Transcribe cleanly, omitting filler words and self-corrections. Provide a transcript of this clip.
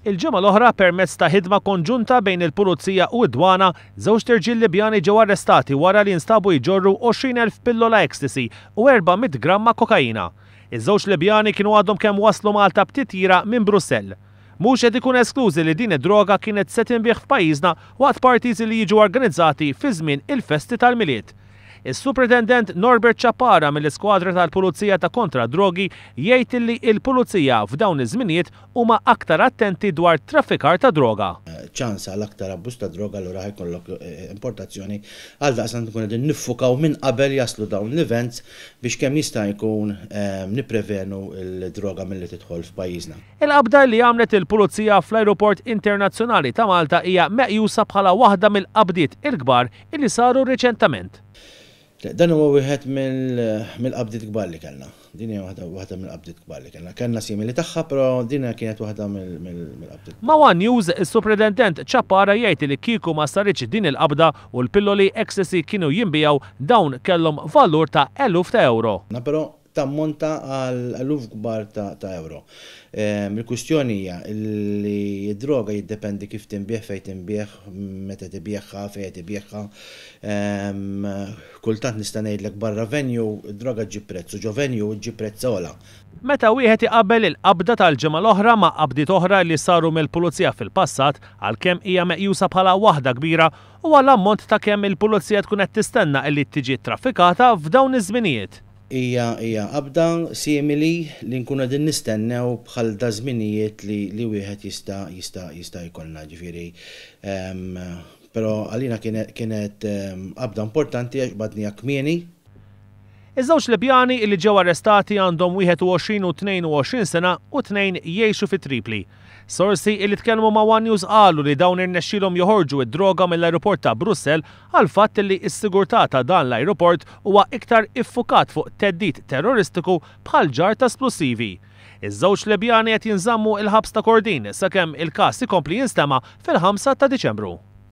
Il-ġimgħa l-oħra, permezz ta' ħidma konġunta bejn il-Pulizija u d-Dwana, żewġt irġiel Libjani ġew arrestati wara li nstabu jġorru 20,000 pillola ecstasy u 400 gramma kokaina. Iż-żewġ Libjani kienu għadhom kemm waslu Malta b'titjira minn Brussell. Mhux qed ikun eskluż li din id-droga kienet se tinbiegħ f'pajjiżna waqt parties li jiġu organizzati fi żmien il-festi tal-Milied. Is-Supretendent Norbert Ciappara mill-Iskwadra tal-Pulizija ta' Kontra d-Drogi jgħid li l-Pulizija f'dawn iż-żminijiet huma aktar attenti dwar traffikar ta' droga. Ċans għal aktar abbuż ta' droga allura ħa jkollok importazzjoni għaldaqstant nkunu qegħdin niffukaw minn qabel jaslu dawn l-events biex kemm jista' jkun nipprevenu l-droga milli tidħol f'pajjiżna. Il-qabda li għamlet il-Pulizija fl-Ajruport Internazzjonali ta' Malta hija meqjusa bħala waħda mill-qabdiet il-kbar illi saru riċentament. Dan huwa wieħed mill-qabdiet kbar li kellna. Din hija waħda waħda mill-qabdiet kbar li kellna. Kellna simili tagħha, però din kienet waħda mill-qabdiet. Ma' one News, is-Supretendent Ciappara jgħid li kieku ma saritx din il-qabda u l-pilloli ecstasy kienu jinbiegħu, dawn kellhom valur ta' eluf ta' ewro. Però tammonta għal eluf kbar ta' ewro. Il-kwistjoni hija li d-droga jiddependi kif tinbiegħ, fejn tinbiegħ, meta tibigħha, fejn qed ibigħha. Kultant nista' ngħidlek barra venue d-droga ġġib prezz u ġo venue ġġib prezz ogħla. Meta wieħed iqabbel il-qabda tal-ġimgħa l-oħra ma' qabdiet oħra li saru mill-Pulizija fil-passat, għalkemm hija meqjusa bħala waħda kbira, huwa l-ammont ta' kemm il-Pulizija tkun qed tistenna li tiġi ttraffikata f'dawn iż-żminijiet. Hija hija qabda simili li nkunu qegħdin nistennew bħal daż-żminijiet li li wieħed jista' jista' jista' jkollna, ġifieri però għalina kienet kienet qabda importanti għax qbadniha kmieni. Iż-żewġ Libjani li ġew arrestati għandhom 21 u 22 sena u t-tnejn jgħixu fi Tripli. Sorsi li tkellmu ma' one News qalu li dawn irnexxielhom joħorġu d-droga mill-ajruport ta' Brussell għall-fatt li s-sigurtà ta' dan l-ajruport huwa iktar iffukat fuq theddid terroristiku bħal ġarr ta' splussivi. Iż-żewġ Libjani qed jinżammu l-ħabs ta' Kordin sakemm il-każ ikompli jinstema' fil-5 ta' Diċembru.